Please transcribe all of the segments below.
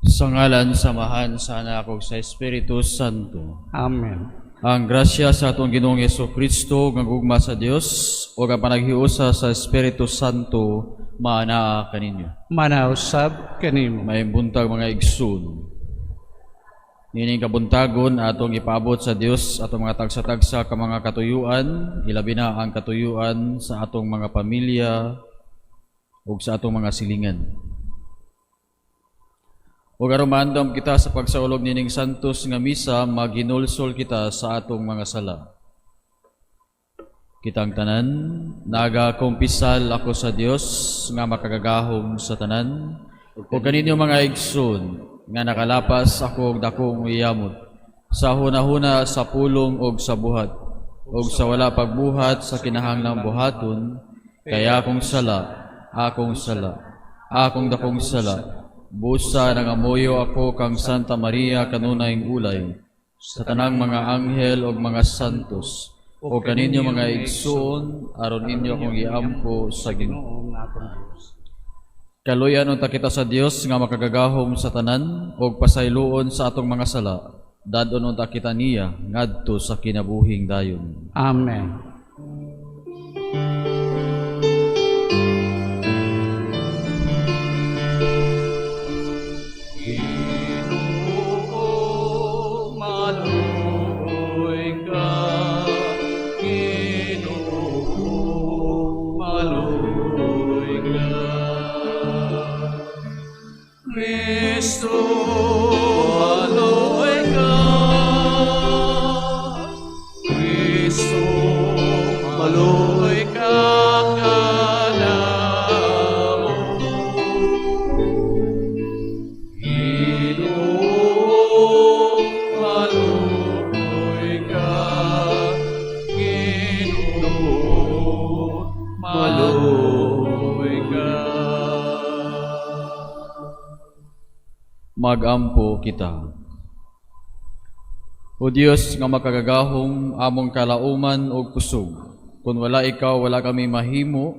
Sa ngalan sa Amahan, sa Anak ug sa Espiritu Santo. Amen. Ang grasya sa atong Ginoong Hesus Kristo, nga gugma sa Dios ug ang panaghiusa sa Espiritu Santo maanaa kaninyo. Maanaa usab kanimo. Maayong buntag, mga igsoon. Niining kabuntagon, atong ipaabot sa Dios atong mga tagsa-tagsa ka mga katuyuan, ilabi na ang katuyuan sa atong mga pamilya ug sa atong mga silingan. Ug aron maandam kita sa pagsaulog nining santos nga misa, maghinulsol kita sa atong mga sala. Kitang tanan, nagakumpisal ako sa Dios nga makagagahom sa tanan, ug kaninyo, mga igsoon, nga nakalapas ako og dakong yamot sa hunahuna, sa pulong ug sa buhat, ug sa wala pagbuhat sa kinahanglang buhaton, kay akong sala, akong sala, akong dakong sala. Busa nangamuyo ako kang Santa Maria, kanunayng ulay, sa tanang mga anghel ug mga santos, ug kaninyo, mga igsoon, aron inyo akong iampo sa Ginoo. Ginoong atong Dios. Kaluyan unta kita sa Dios nga makagagahom sa tanan ug pasayloon sa atong mga sala. Dad-on unta kita niya ngadto sa kinabuhing dayon. Amen. Ginoo, maluoy ka. Ginoo, maluoy ka. Kristo, maluoy ka. Kristo, maluoy ka kanamo. Ginoo, maluoy ka. Ginoo, maluoy ka. Magampo kita. O Dios nga makagagahom, among kalauman ug kusog. Kung wala ikaw, wala kami mahimo.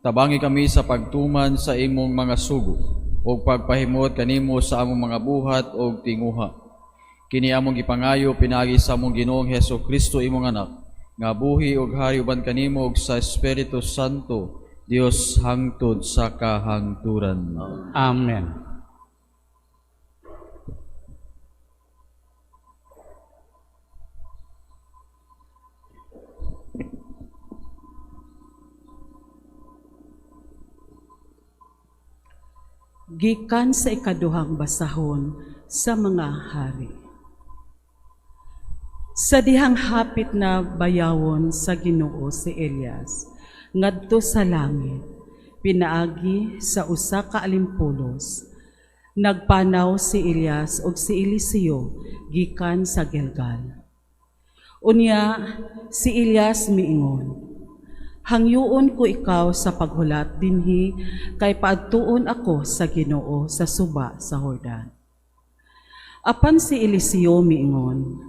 Tabangi kami sa pagtuman sa imong mga sugo ug pagpahimot kanimo sa among mga buhat ug tinguha. Kini among gipangayo pinaagi sa among Ginoong Hesus Kristo, imong Anak, nga buhi ug hari uban kanimo ug sa Espiritu Santo, Dios hangtod sa kahangturan. Amen. Gikan sa ikaduhang basahon sa mga Hari. Sa dihang hapit na bayawon sa Ginoo si Elias ngadto sa langit pinaagi sa usa ka alimpulos, nagpanaw si Elias ug si Eliseo gikan sa Gilgal. Unya si Elias miingon, "Hangyoon ko ikaw sa paghulat dinhi kay paadtuon ako sa Ginoo sa suba sa Jordan." Apan si Eliseo miingon,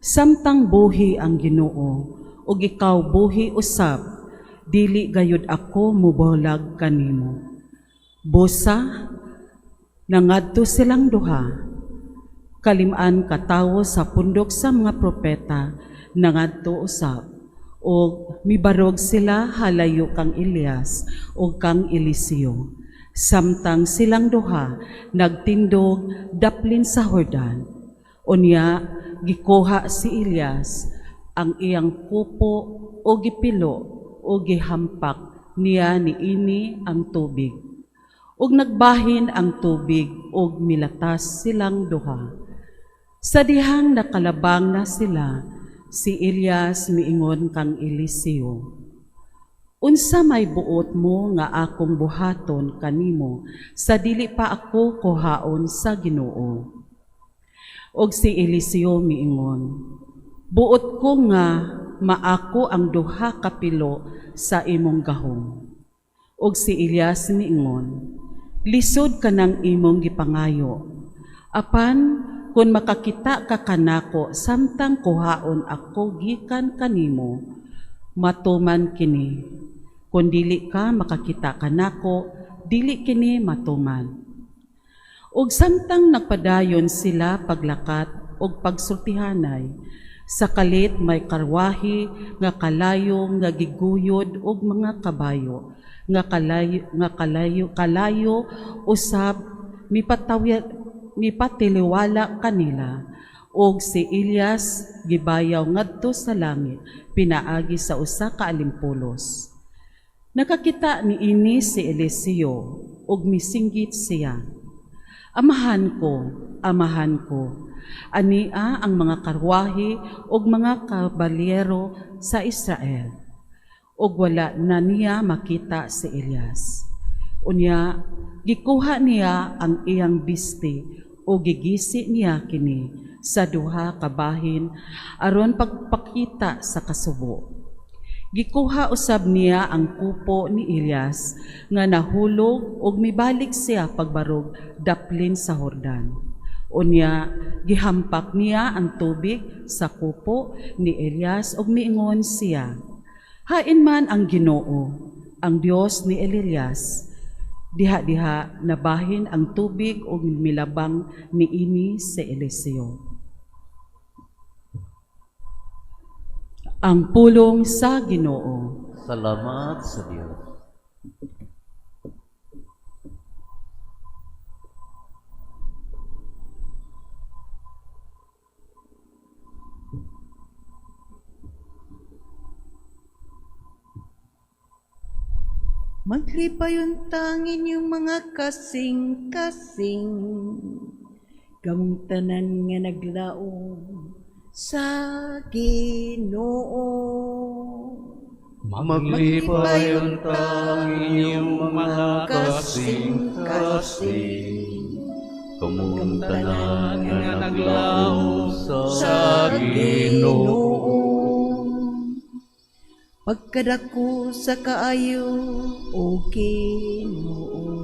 "Samtang buhi ang Ginoo ug ikaw buhi usab, dili gayud ako mobulag kanimo." Busa nangadto silang duha. Kalim-an ka tawo sa pundok sa mga propeta nangadto usab, ug mibarog sila halayo kang Elias ug kang Eliseo, samtang silang duha nagtindog daplin sa Jordan. Unya gikuha si Elias ang iyang kupo o gipilo o gihampak niya niini ang tubig. Ug nagbahin ang tubig ug milatas silang duha. Sa dihang nakalabang na sila, si Elias miingon kang Eliseo, "Unsa may buot mo nga akong buhaton kanimo sa dili pa ako kuhaon sa Ginoo?" Og si Eliseo miingon, "Buot ko nga maako ang duha ka pilo sa imong gahom." Og si Elias miingon, "Lisod kanang imong gipangayo. Apan kung makakita ka kanako samtang kuhaon ako gikan kanimo, matuman kini. Kung dili ka makakita kanako, dili kini matuman." Ug samtang nagpadayon sila paglakat og pagsultihanay, sa kalit may karwahe nga kalayo nga giguyod og mga kabayo nga kalayo usab mipatiliwala kanila, ug si Elias gibayaw ngadto sa langit pinaagi sa usa ka alimpulos. Nakakita niini si Eliseo ug misinggit siya, "Amahan ko, amahan ko, ania ang mga karwahe ug mga kabalyero sa Israel!" Ug wala na niya makita si Elias. Unya, gikuha niya ang iyang bisti ug gigisi niya kini sa duha ka bahin aron pagpakita sa kasubo. Gikuha usab niya ang kupo ni Elias nga nahulog ug mibalik siya pagbarog daplin sa Hordan. Unya gihampak niya ang tubig sa kupo ni Elias ug miingon siya, "Hain man ang Ginoo, ang Dios ni Elias?" Diha-diha nabahin ang tubig ug milabang niini si Eliseo. Ang pulong sa Ginoo. Salamat sa Dios. Maglipayon ta ang inyong mga kasing-kasing, kamong tanan nga naglaom sa Ginoo. Maglipayon ta ang inyong mga kasing-kasing, Kamong tanan nga naglaom sa Ginoo. Pagkadako sa kaayo, o Ginoo,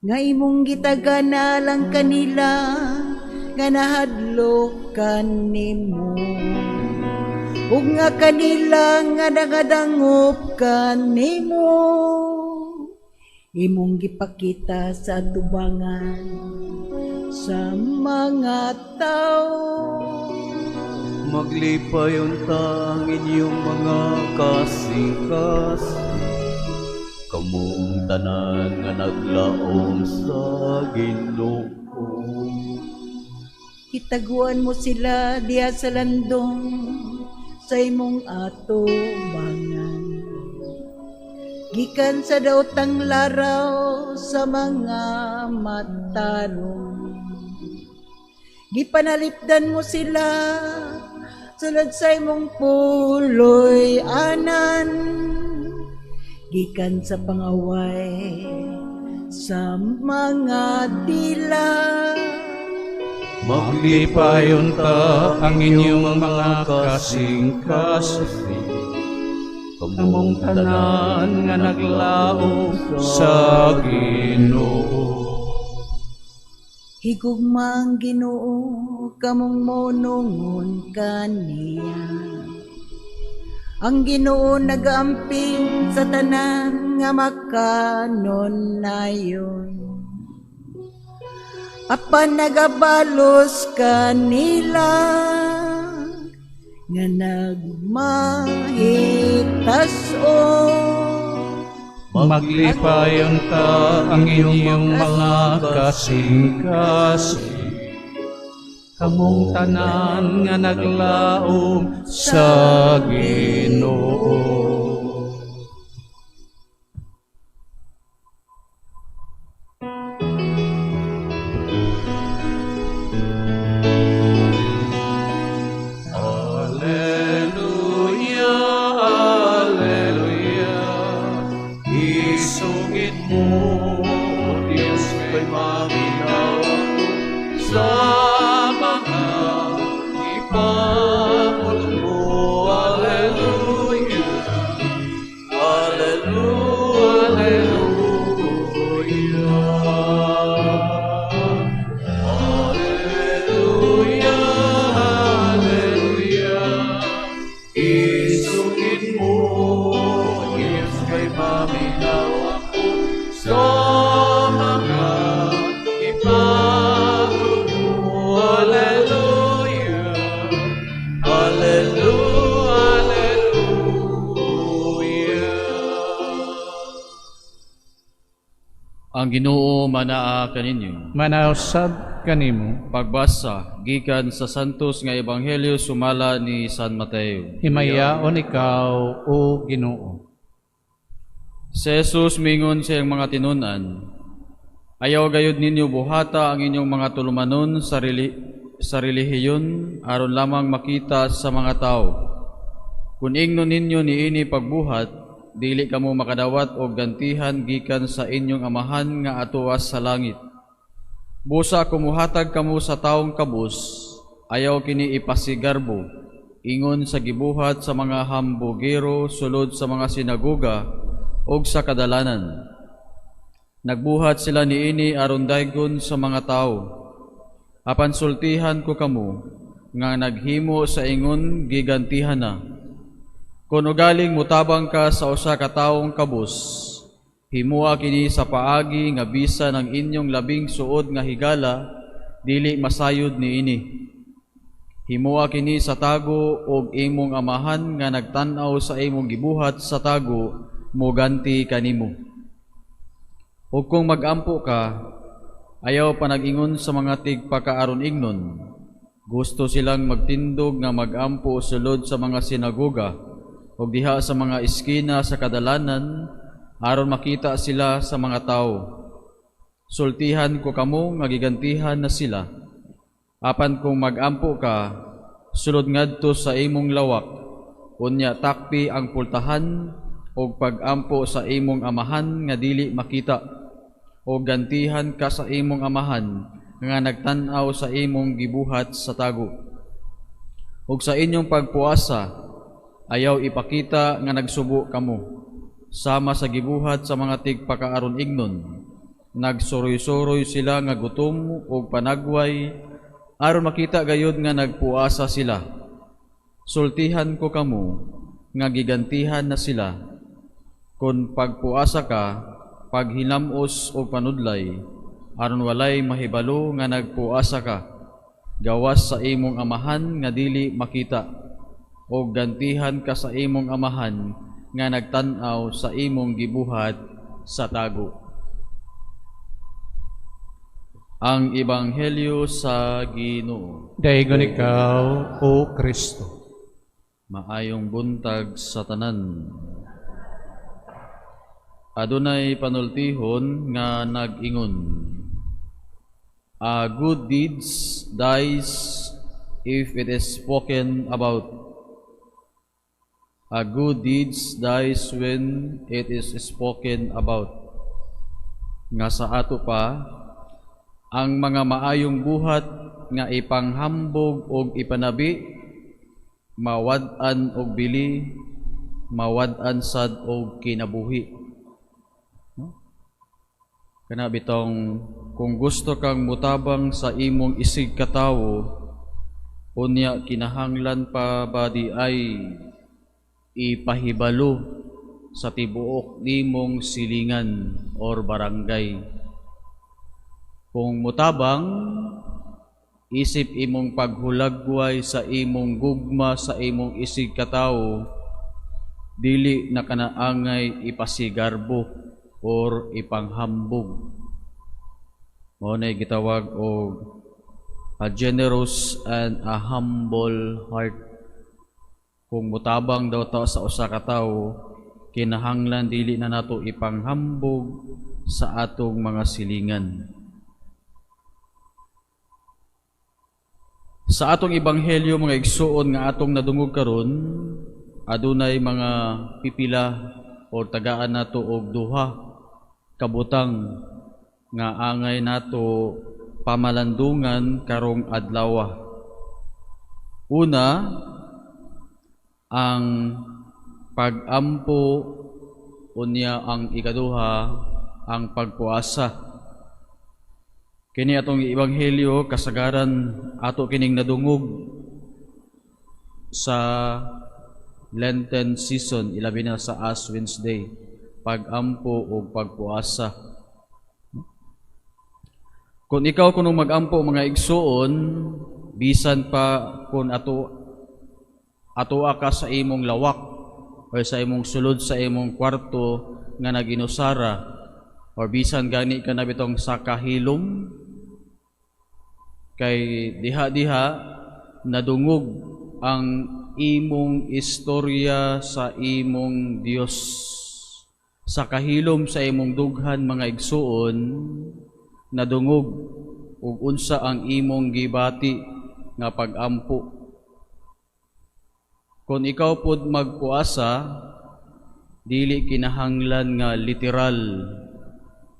nga imong gitagana lang kanila nga nahadlok kanimo, ug nga kanila nga nagadangop kanimo, imong gipakita sa atubangan sa mga tawo. Maglipayon ta ang inyong mga kasing-kasing, kamong tanan nga naglaom sa Ginoo. Gitaguan mo sila diha sa landong sa imong atubangan, gikan sa daotang laraw sa mga matarong. Gipanalipdan mo sila sulod sa imong puloy-anan, gikan sa pangaway sa mga dila. Maglipayon ta ang inyong mga kasing-kasing, kamong tanan nga naglaom sa Ginoo. Higugma ang Ginoo kamong monungon kaniya. Ang Ginoo nagaamping sa tanan nga makanunayon, apan nagabalos kanila nga nagmahitas-on. Maglipayon ta ang inyong mga kasing-kasing, kamong tanan nga naglaom sa Ginoo. Alleluia, Alleluia, isugid mo, O Diyos, kay maminaw ako sa mga ipamulong mo. Alleluia, Alleluia, Alleluia. Alleluia, Alleluia, isugid mo, Diyos, kay maminaw ako sa mga Ang Ginoo manaa kaninyo. Manaa usab kanimo. Pagbasa gikan sa Santos nga Ebanghelyo sumala ni San Mateo. Himayaon ikaw, O Ginoo. Si Jesus mingon sa iyang mga tinun-an, "Ayaw gayud ninyo buhata ang inyong mga tulumanon sa relihiyon aron lamang makita sa mga tao. Kung ingnon ninyo niini pagbuhat, dili kamo makadawat og gantihan gikan sa inyong Amahan nga atuas sa langit. Busa kung muhatag kamo sa taong kabus, ayaw kini ipasigarbo, ingon sa gibuhat sa mga hambugero sulod sa mga sinagoga ug sa kadalanan. Nagbuhat sila niini aron daygon sa mga tao. Apan sultihan ko kamo nga naghimo sa ingon gigantihan na. Kung ugaling mutabang ka sa usa ka taong kabus, himua kini sa paagi nga bisan ang inyong labing suod nga higala dili masayod niini. Himua kini sa tago og imong Amahan nga nagtan-aw sa imong gibuhat sa tago moganti kanimo. Ug kung magampo ka, ayaw panag-ingon sa mga tigpakaaron ingnon. Gusto silang magtindog nga magampo sulod sa mga sinagoga ug diha sa mga eskina sa kadalanan aron makita sila sa mga tao. Sultihan ko kamo nga gigantihan na sila. Apan kung magampo ka, sulod ngadto sa imong lawak, unya takpi ang pultahan og pag-ampo sa imong Amahan nga dili makita, o gantihan ka sa imong Amahan nga nagtan-aw sa imong gibuhat sa tago. Ug sa inyong pagpuasa, ayaw ipakita nga nagsubo kamo, sama sa gibuhat sa mga tigpakaaron ignon. Nagsuroy-suroy sila nga gutom ug panagway aron makita gayud nga nagpuasa sila. Sultihan ko kamo nga gigantihan na sila. Kung pagpuasa ka, paghinam-os og panudlay, aron walay mahibalo nga nagpuasa ka, gawas sa imong Amahan nga dili makita, o gantihan ka sa imong Amahan nga nagtan-aw sa imong gibuhat sa tago." Ang Ebanghelyo sa Ginoo. Daygon ikaw, O Kristo. Maayong buntag sa tanan. Adunay panultihon nga nag-ingon, "A good deeds dies if it is spoken about. A good deeds dies when it is spoken about." Nga sa ato pa, ang mga maayong buhat nga ipanghambog og ipanabi, mawad-an og bili, mawad-an sad og kinabuhi. No? Kana bitong kung gusto kang mutabang sa imong isig katawo, unya kinahanglan pa ba di ay ipahibalo sa tibuok nimong silingan or barangay? Kung mutabang, isip imong paghulagway sa imong gugma sa imong isig katawo, dili na kanaangay ipasigarbo or ipanghambog. Mao na gitawag og a generous and a humble heart. Kung mutabang daw ta sa usa ka tawo, kinahanglan dili na nato ipanghambog sa atong mga silingan. Sa atong ebanghelyo, mga igsuon, nga atong nadungog karon, adunay mga pipila o tagaan nato og duha kabutang nga angay nato pamalandungan karong adlaw. Una, ang pag-ampo, unya ang ikaduha, ang pagpuasa. Kini atong ebanghelyo, kasagaran ato kining nadungog sa Lenten season, ilabi na sa Ash Wednesday, pag-ampo o pagpuasa. Kung ikaw kuno mag-ampo, mga igsuon, bisan pa kung atoa ka sa imong lawak o sa imong sulod sa imong kwarto nga naginusara, Or bisan gani ka na bitong sa kahilom, kay diha-diha nadungog ang imong istorya sa imong Dios. Sa kahilom sa imong dughan, mga igsuon, nadungog ug unsa ang imong gibati nga pagampo. Kung ikaw pod magpuasa, dili kinahanglan nga literal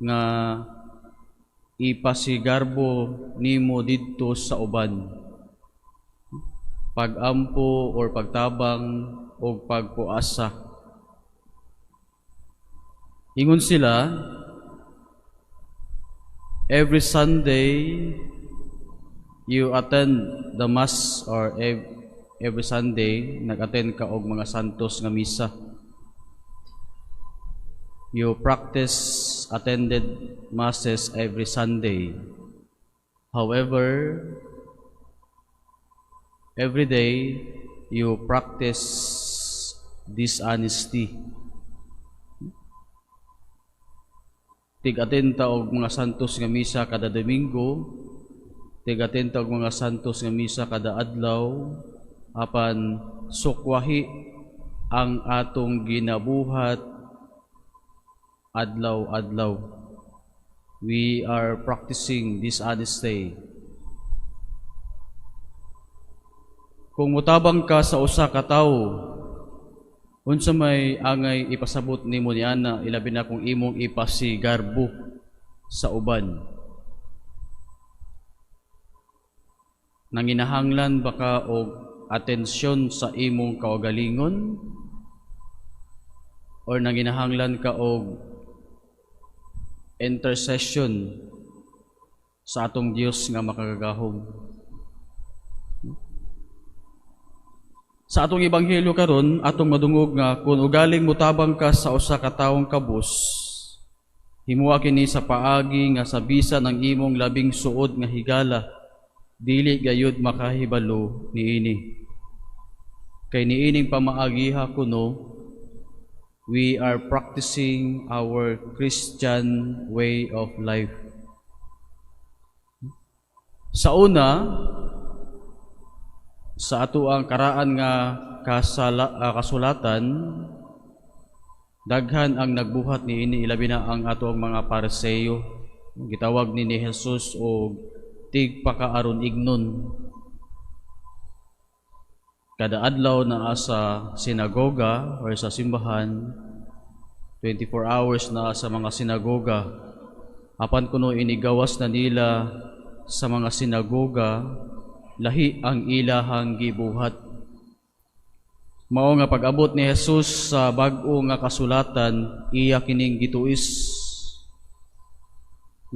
nga ipasigarbo nimo didto sa uban. Pagampo or pagtabang o pagpuasa. Ingon sila, every Sunday you attend the Mass or every Sunday nag-attend ka og mga santos nga misa. You practice attended masses every Sunday. However, every day you practice dishonesty. Tig-attend ta og mga santos nga misa kada Domingo, tig-attend ta og mga santos nga misa kada adlaw, apan sukwahi ang atong ginabuhat adlaw-adlaw. We are practicing dishonesty. Kung mutabang ka sa usa ka tawo, unsa may angay ipasabot nimo niana, ilabi na kung imong ipasigarbo sa uban? Nanginahanglan ba ka og atensyon sa imong kaugalingon? Or nanginahanglan ka og intercession sa atong Dios nga makagagahom? Sa atong ebanghelyo karon, atong madungog nga kung ugaling mutabang ka sa usa ka tawong kabus, himuha kini sa paagi nga sa bisan ang imong labing suod nga higala, dili gayud makahibalo niini. Kay niining pamaagiha kuno, we are practicing our Christian way of life. Sa una, sa ato ang karaan nga kasulatan, daghan ang nagbuhat niini, ilabi na ang ato ang mga Pariseo. Gitawag ni Jesus og tigpakaaron ignon. Kada adlaw naa sa sinagoga or sa simbahan, 24 hours na sa mga sinagoga. Apan kuno inigawas na nila sa mga sinagoga, lahi ang ilahang gibuhat. Mao nga pag-abot ni Jesus sa bag-o nga kasulatan, iya kining gituis.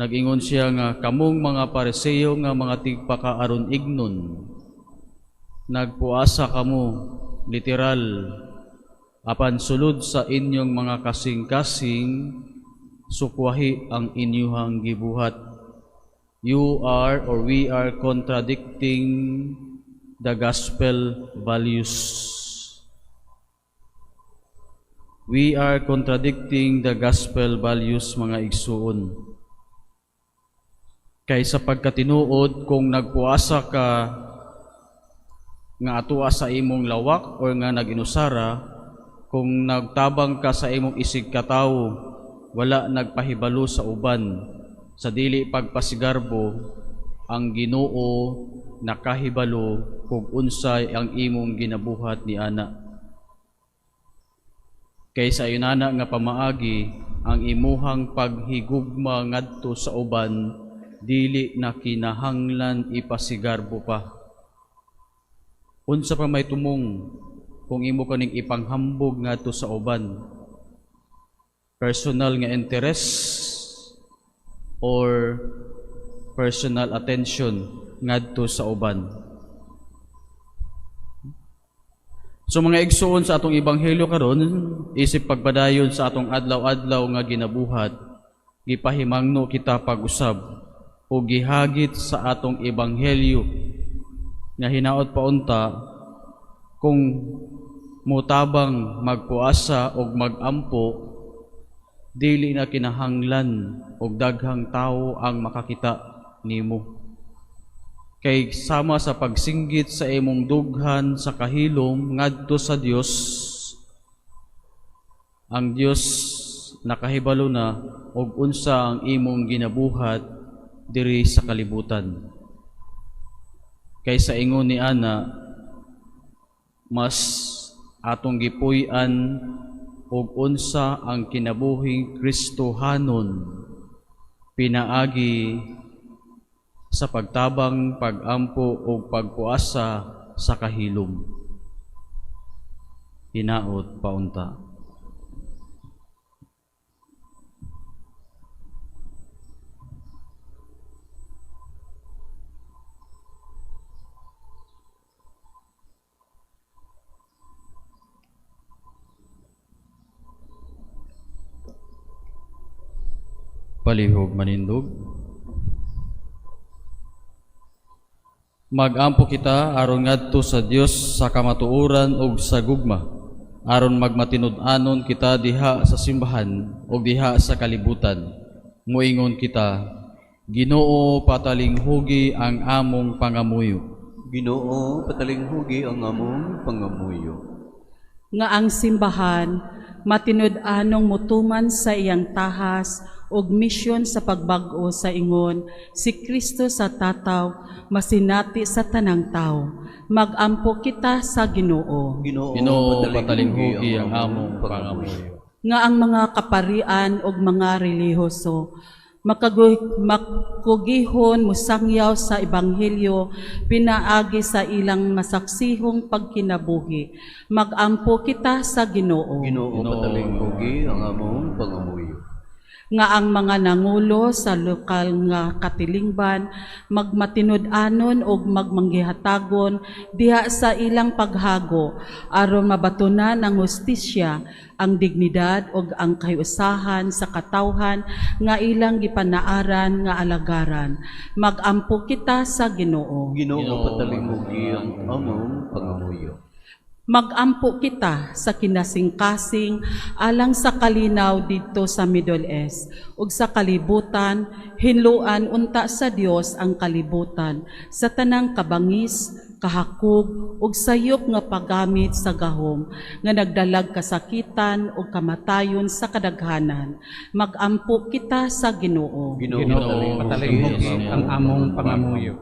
Nag-ingon siya nga kamong mga Pariseo nga mga tigpakaaron ignon, nagpuasa kamo literal, apan sulod sa inyong mga kasing-kasing, sukwahi ang inyuhang gibuhat. You are or we are contradicting the gospel values. We are contradicting the gospel values, mga igsuon. Kay sa pagkatinuod, kung nagpuasa ka nga atua sa imong lawak or nga nag-inusara, kung nagtabang ka sa imong isig katawo, wala nagpahibalo sa uban, sa dili pagpasigarbo, ang Ginoo nakahibalo kung unsay ang imong ginabuhat ni ana. Kay sa inana nga pamaagi, ang imuhang paghigugma ngadto sa uban dili na kinahanglan ipasigarbo pa. Unsa pa may tumong kung imo kaning ipanghambog ngadto sa uban? Personal nga interest or personal attention ngadto sa uban? So mga igsuon, sa atong ebanghelyo karon, isip pagpadayon sa atong adlaw-adlaw nga ginabuhat, gipahimangno kita pag-usab o gihagit sa atong ebanghelyo nga hinaot paunta kung mutabang, magpuasa og magampo, Dili na kinahanglan og daghang tawo ang makakita nimo. Kay sama sa pagsinggit sa imong dughan sa kahilom ngadto sa Dios, ang Dios nakahibalo na og unsa ang imong ginabuhat diri sa kalibutan. Kay sa ingon ni ana, mas atong gipuy-an og unsa ang kinabuhing Kristohanon pinaagi sa pagtabang, pagampo ug pagpuasa sa kahilom. Hinaot paunta. Palihog manindog. Magampo kita aron ngadto sa Dios sa kamatuoran ug sa gugma, aron magmatinud-anon kita diha sa simbahan ug diha sa kalibutan. Moingon kita, Ginoo, patalinghugi ang among pangamuyo. Ginoo, patalinghugi ang among pangamuyo. Nga ang simbahan matinud-anong mutuman sa iyang tahas og misyon sa pagbag-o sa ingon si Kristo sa tataw masinati sa tanang tawo. Magampo kita sa Ginoo. Ginoo, patalinghugi ang among pangamuyo. Nga ang mga kaparian og mga relihiyoso makugihon mosangyaw sa ebanghelyo pinaagi sa ilang masaksihong pagkinabuhi. Magampo kita sa Ginoo. Ginoo, patalinghugi ang among pangamuyo. Nga ang mga nangulo sa lokal nga katilingban magmatinud-anon og magmanggihatagon diha sa ilang paghago aron mabatunan ang hustisya, ang dignidad ug ang kahiusahan sa katawhan nga ilang gipanaaran nga alagaran. Magampo kita sa Ginoo. Ginoo, patalinghugi ang among pangamuyo. Magampo kita sa kinasingkasing alang sa kalinaw didto sa Middle East ug sa kalibutan, hinluan unta sa Dios ang kalibutan sa tanang kabangis, kahakog ug sayop nga paggamit sa gahom nga nagdalag kasakitan ug kamatayon sa kadaghanan. Magampo kita sa Ginoo. Ginoo, patalinghugi ang among pangamuyo.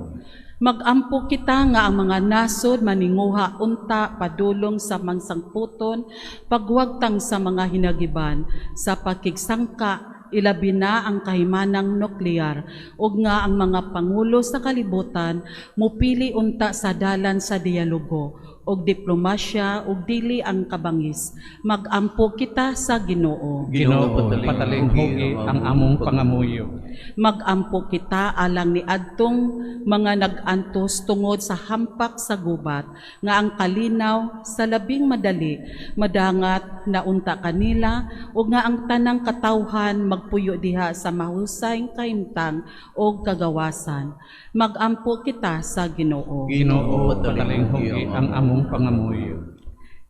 Magampo kita nga ang mga nasod maninguha unta padulong sa mangsangputon, pagwagtang sa mga hinagiban, sa pakigsangka, ilabi na ang kahimanang nuklear, ug nga ang mga pangulo sa kalibutan mupili unta sa dalan sa dialogo ug diplomasya ug dili ang kabangis. Magampo kita sa Ginoo. Ginoo, patalinghugi ang among pangamuyo. Magampo kita alang ni adtong mga nag-antos tungod sa hampak sa gubat, nga ang kalinaw sa labing madali madangat na unta kanila, ug nga ang tanang katawhan magpuyo diha sa mahusay kahimtang og kagawasan. Magampo kita sa Ginoo. Ginoo, patalinghugi ang among pangamuyo.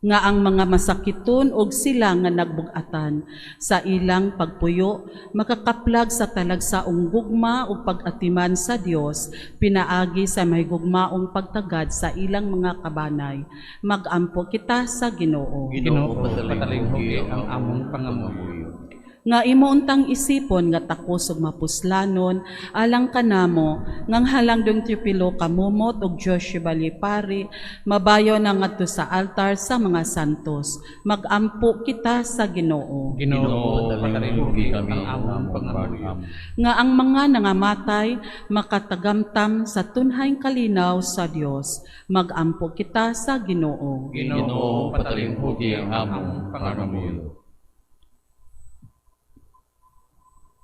Nga ang mga masakiton og sila nga nagbugatan sa ilang pagpuyo makakaplag sa talagsaong gugma ug pag-atiman sa Dios pinaagi sa mahigugmaong pagtagad sa ilang mga kabanay. Magampo kita sa Ginoo. Ginoo, patalinghugi ang among pangamuyo. Nga imo untang isipon nga takos ug mapuslanon alang kanamo ngang halangdong Teofilo Camomot ug Joshua Pari mabayo na ngadto sa altar sa mga santos. Magampo kita sa Ginoo. Ginoo, patalinghugi ang among pangamuyo. Nga ang mga nangamatay makatagamtam sa tunhayng kalinaw sa Dios. Magampo kita sa Ginoo. Ginoo, patalinghugi ang among pangamuyo.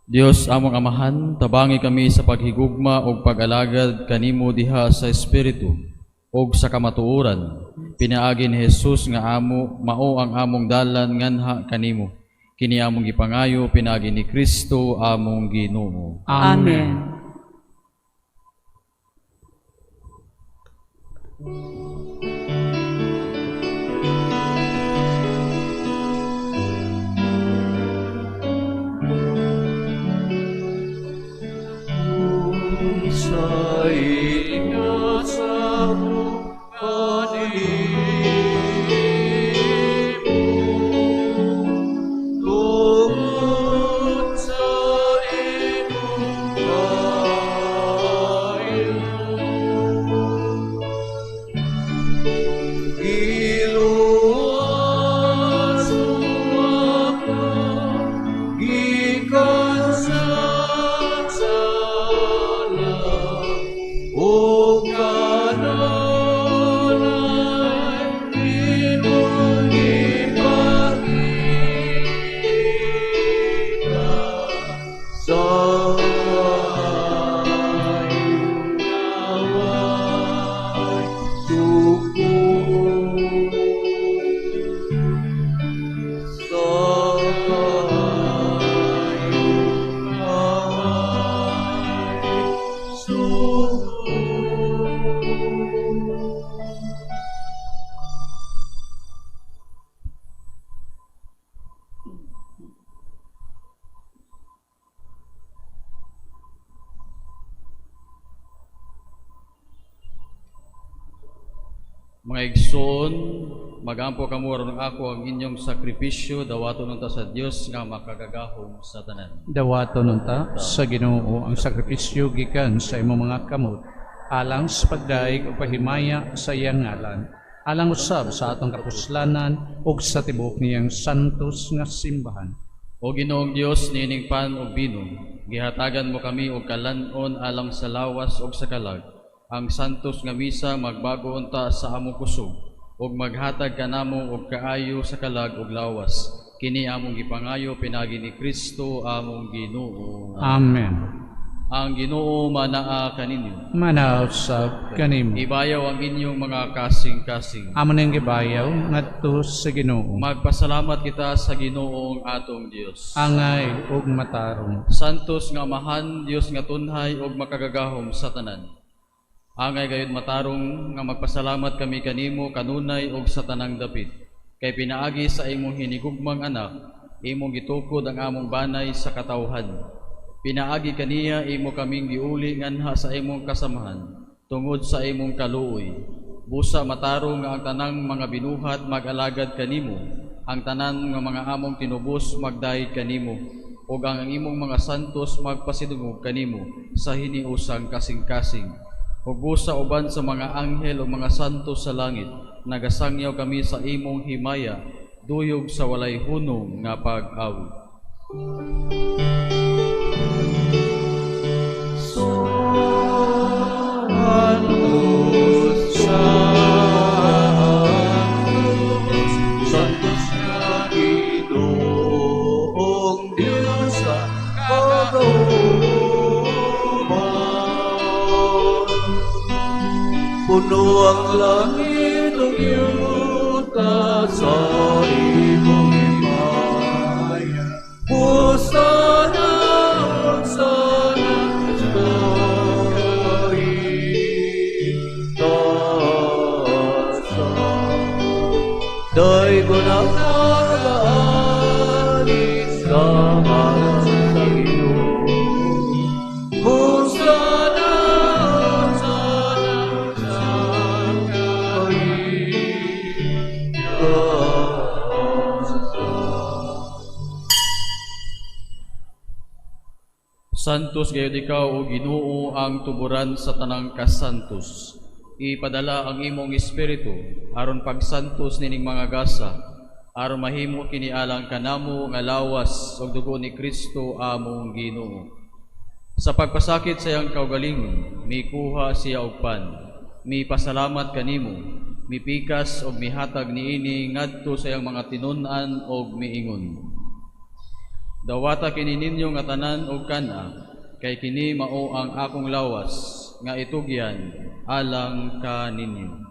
Dios among Amahan, tabangi kami sa paghigugma ug pag-alagad kanimo diha sa Espiritu ug sa kamatuoran. Pinaagi ni Jesus nga amo mao ang among dalan nganha kanimo. Kini among gipangayo pinaagi ni Kristo among Ginoo. Amen. Sa ikasamo kanimo, tungod sa imong kaayo. Giluwas mo ako gikan sa sala, ug kanunay imong gipakita sa kaayo nga way sukod. Sa kaayo nga way sukod. Mga igsoon, magampo kamo aron ako ang inyong sakripisyo dawaton unta sa Dios nga makagagahom sa tanan. Dawaton unta sa Ginoo ang sakripisyo gikan sa imong mga kamot, alang sa pagdaig ug pahimaya sa iyang ngalan, alang usab sa atong kapuslanan ug sa tibuok niyang santos nga simbahan. O Ginoong Dios, niining pan ug bino, gihatagan mo kami og kalan-on alang sa lawas ug sa kalag. Ang santos nga misa magbago unta sa among kusog ug maghatag kanamo og kaayo sa kalag ug lawas. Kini among gipangayo pinaagi ni Kristo among Ginoo. Amen. Ang Ginoo manaa kaninyo. Manaw usab kanimo. Ibayaw ang inyong mga kasing-kasing. Amo nang gibayaw ngadto sa Ginoo. Magpasalamat kita sa Ginoong atong Dios. Angay ug matarong. Santos nga Amahan, Dios nga tunhay ug makagagahom sa tanan. Angay gayud matarong nga magpasalamat kami kanimo kanunay ug sa tanang dapit. Kay pinaagi sa imong hinigugmang anak, imong gitukod ang among banay sa katawhan. Pinaagi kaniya imo kaming giuli nganha sa imong kasamahan, tungod sa imong kaluoy. Busa matarong nga ang tanang mga binuhat mag-alagad kanimo, ang tanan nga mga among tinubos magdayeg kanimo, ug ang imong mga santos magpasidungog kanimo sa hiniusang kasing-kasing. Ug busa uban sa mga anghel ug mga santos sa langit, nagasangyaw kami sa imong himaya, duyog sa walay hunong nga pag-awit. Santos, Santos, Santos nga Ginoong Diyos sa kagauman. Puno ang langit ug yuta sa imong himaya. Hosana, Hosana, sa kaitasan. Daygon ang nagaali sa ngalan sa Ginoo. Hosana, Hosana, sa kaitasan. Santos gayud ikaw o Ginoo ang tuburan sa tanang kasantos. Ipadala ang imong espiritu aron pagsantos nining mga gasa, aron mahimo kini alang kanamo nga lawas ug dugo ni Kristo among Ginoo. Sa pagpasakit sa iyang kaugalingon, mikuha siya og pan, mipasalamat kanimo, mipikas og mihatag niini ngadto sa iyang mga tinun-an og miingon: Dawata kini ninyo nga tanan og kana, kay kini mao ang akong lawas nga itugyan alang kaninyo.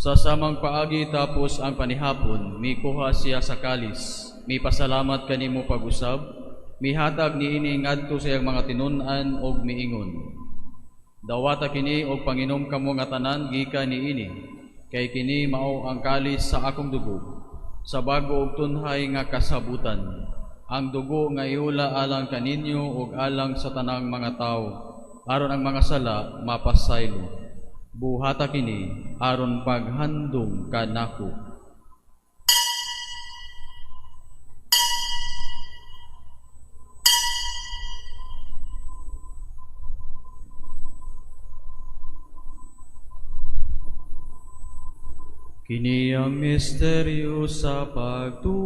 Sa samang paagi tapos ang panihapon, mikuha siya sa kalis, mipasalamat kanimo pag-usab, mihatag niini ngadto sa iyang mga tinun-an og miingon: Dawata kini og panginom kamo nga tanan gikan niini, kay kini mao ang kalis sa akong dugo, sa bago ug tunhay nga kasabutan. Ang dugo nga iula alang kaninyo ug alang sa tanang mga tawo, aron ang mga sala mapasaylo. Buhata kini aron paghandom kanako. Kini ang misteryo sa pagtuo.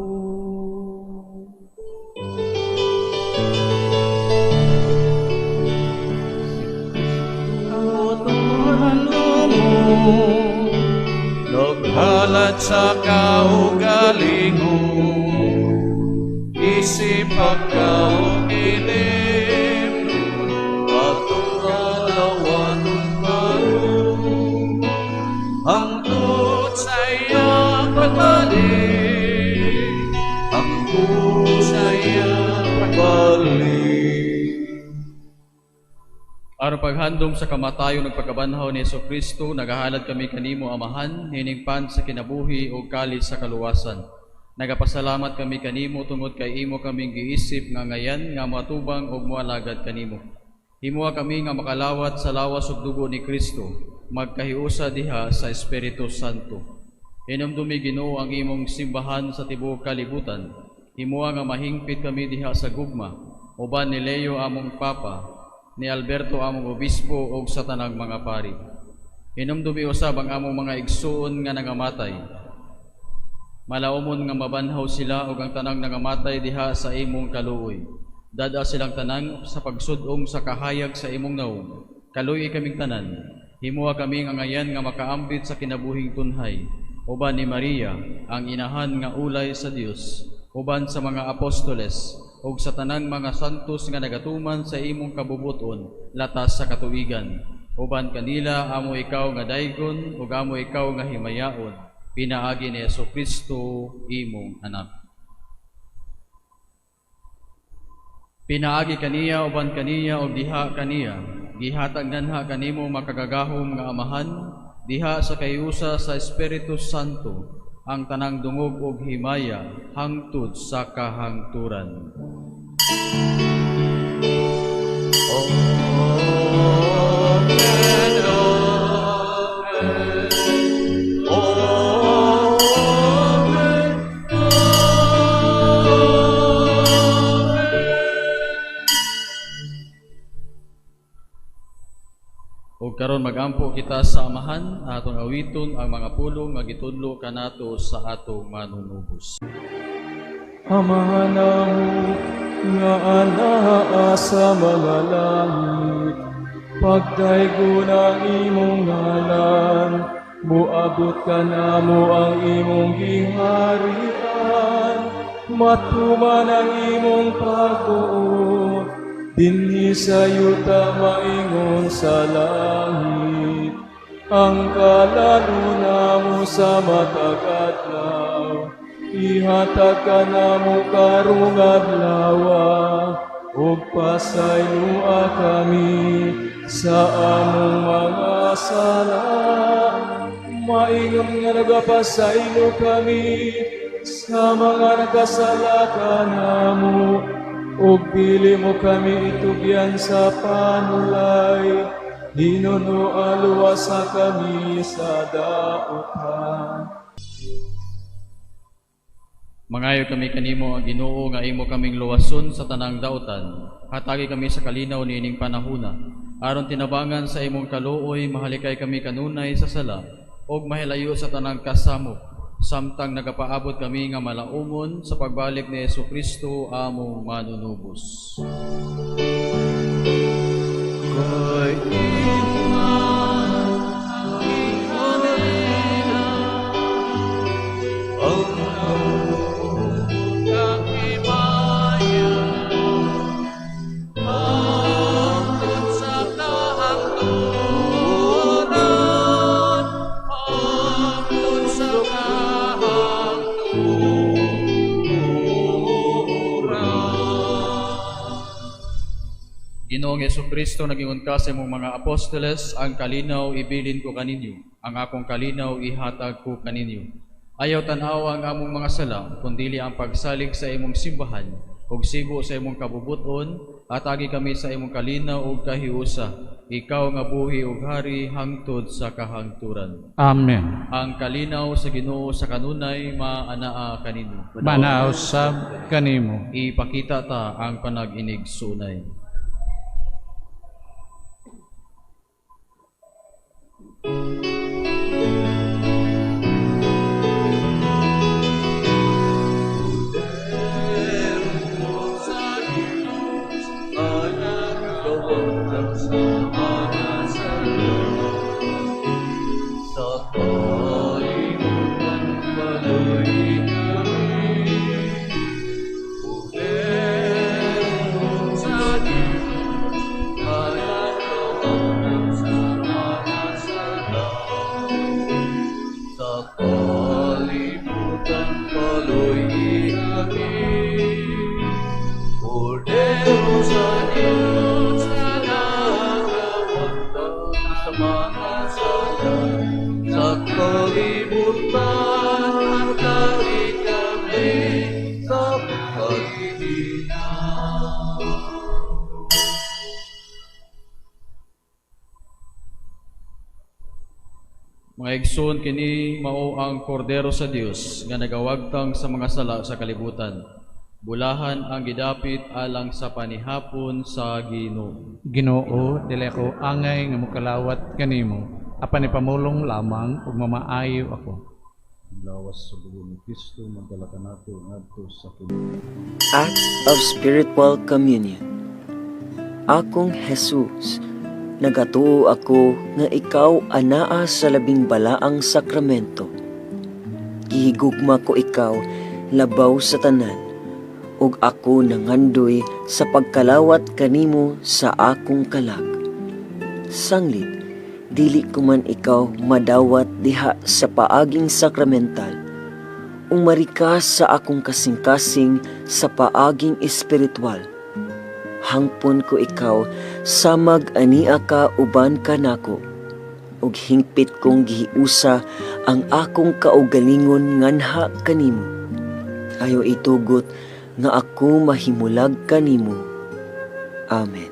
Naghalat sa kaugalingon, isip pagkaukilim, Atong kalawaton karon, hangtod sa iyang pagbalik, hangtod sa iyang pagbalik. Aron paghandom sa kamatayon ug pagkabanhaw ni Hesukristo, nagahalad kami kanimo, Amahan, hining pan sa kinabuhi ug kalis sa kaluwasan. Nagapasalamat kami kanimo tungod kay imo kaming giisip nga ngayan nga moatubang ug moalagad kanimo. Himoa kami nga makalawat sa lawas ug dugo ni Kristo, magkahiusa diha sa Espiritu Santo. Hinumdumi, Ginoo, ang imong simbahan sa tibuok kalibutan. Himoa nga mahingpit kami diha sa gugma, uban ni Leo among Papa, ni Alberto among obispo ug sa tanang mga pari. Hinumdumi usab ang among mga igsuon nga nangamatay. Malaumon nga mabanhaw sila ug ang tanang nangamatay diha sa imong kaluoy. Dad-a silang tanan sa pagsud-ong sa kahayag sa imong nawong. Kaluoyi kaming tanan. Himoa kami nga ngayan nga makaambit sa kinabuhing tunhay. Uban ni Maria, ang inahan nga ulay sa Dios, uban sa mga apostoles, ug sa tanang mga santos nga nagatuman sa imong kabubuton latas sa katuigan. Uban kanila amo ikaw nga daygon ug amo ikaw nga himayaon, pinaagi ni Hesukristo imong anak. Pinaagi kaniya, uban kaniya ug diha kaniya, gihatag nganha kanimo makagagahom nga Amahan, diha sa kahiusa sa Espiritu Santo, ang tanang dungog ug himaya hangtod sa kahangturan. Amen, Amen, Amen, Amen. Ug karon magampo kita sa Amahan, atong awiton ang mga pulong nga gitudlo kanato sa atong manunubos. Amahan namo nga anaa sa mga langit, pagdaygon ang imong ngalan, muabot kanamo ang imong giharian, matuman ang imong pagbuot, dinhi sa yuta maingon sa langit. Ang kalan-on namo sa matag adlaw, ihatag kanamo karong adlawa, ug pasayloa kami sa among mga sala, maingon nga nagapasaylo kami sa mga nagkasala kanamo, ug dili mo kami itugyan sa panulay, hinunoa luwasa kami sa dautan. Mangayo kami kanimo, ang Ginoo, nga imo kaming luwason sa tanang dautan. Hatagi kami sa kalinaw niining panahuna, aron tinabangan sa imong kaluoy mahalikay kami kanunay sa sala ug mahilayo sa tanang kasamok, samtang nagapaabot kami nga malaumon sa pagbalik ni Hesukristo among manunubos. Kay imo ang Kakimaya, hangtod sa kahangturan, hangtod sa kahangturan. Ginoong Ginoong Hesukristo, nagingon ka sa imong mga apostoles, "Ang kalinaw ibilin ko kaninyo, ang akong kalinaw ihatag ko kaninyo. Ayaw tan-awa ang among mga sala, kundili ang pagsalig sa imong simbahan, ug sibo sa imong kabubuton, atagi kami sa imong kalinaw ug kahiusa. Ikaw nga buhi ug hari hangtod sa kahangturan." Amen. Ang kalinaw sa Ginoo sa kanunay maanaa kaninyo. Manaa usab kanimo. Ipakita ta ang panag-inigsunay. Sa kalibutan patuloy kami. Kordero sa Diyos, nagawang sa mga sala. Sa kalibutan patuloy kami. Kordero sa Diyos, nagawang sa mga sala. Sa kalibutan hatagi kami sa kalinaw. Mga igsoon, kini mao ang Kordero sa Dios nga nagawagtang sa mga sala sa kalibutan. Bulahan ang gidapit alang sa panihapon sa Ginoo. Ginoo, dili ako angay nga mokalawat kanimo, apan ipamulong lamang ug mamaayo ako. Ang lawas sa dugo ni Kristo magdala kanato ngadto sa Act of Spiritual Communion. Akong Jesus, nagatuo ako nga ikaw anaa sa labing balaang sakramento. Gihigugma ko ikaw labaw sa tanan, ug ako nangandoy sa pagkalawat kanimo sa akong kalag. Sanglit, dili ko man ikaw madawat diha sa paaging sakramental. Umari ka sa akong kasing-kasing sa paaging espiritual. Hangpon ko ikaw samag ania ka uban kanako, ug hingpit kong gihiusa ang akong kaugalingon nganha kanimo. Ayaw itugot nga ako mahimulag kanimo. Amen.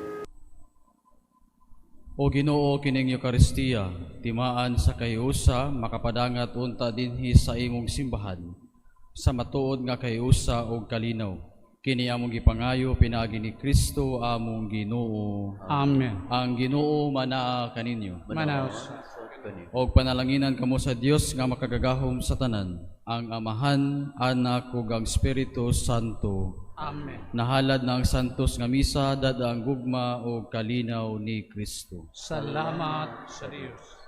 O Ginoo, kining Eukaristiya, timaan sa kahiusa, makapadangat unta dinhi sa imong simbahan, sa matuod nga kahiusa ug kalinaw. Kini among gipangayo pinaagi ni Kristo among Ginoo. Amen. Ang Ginoo manaa kaninyo. Manaa usab. Og panalanginan kamo sa Dios nga makagagahom sa tanan, ang Amahan, Anak ug ang Espiritu Santo. Amen. Nahalad na ang santos nga misa, dad-a ang gugma ug kalinaw ni Kristo. Salamat sa Dios.